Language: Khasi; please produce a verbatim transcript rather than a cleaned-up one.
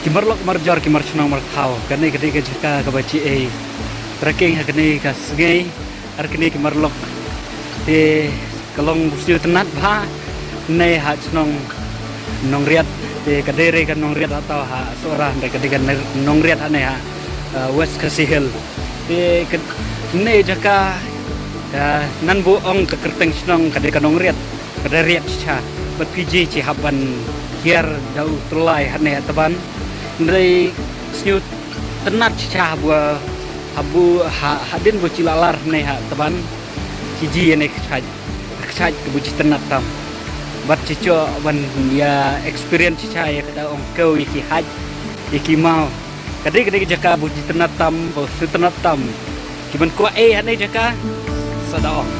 Marlok marjor ki marchnong marthaw, kane ka dei ka jaka kaba chi ei. Trekking ha kane ka sngi, ar kane ki marlok. Te ka long u sngewtynnat bha, ne ha chnong Nongriat, te ka dei re ka Nongriat ha taw ha Sohra, ne ka dei ka Nongriat ha ne ha, uh, West Khasi Hills. Te kane jaka, uh, nan bu ong ka kyrteng chnong ka dei ka Nongriat. Ka dei riat cha, bad Fiji chi hap ban hiar da u tyllai ha ne ha tban. Ndai sngewtynnat cha ha bu, ha bu, ha, hadien bu chi lalar ne ha tban. Fiji ne kchaj, kchaj ka bu chi tynnat tam. Bad chi cho ban ya experience cha ya ka da ong kew ya ki haj, ya ki mau. Ka dei, ka dei ka jaka bu chi tynnat tam, bu chi tynnat tam. Ki ban kwah ei ha ne jaka, sa da ong.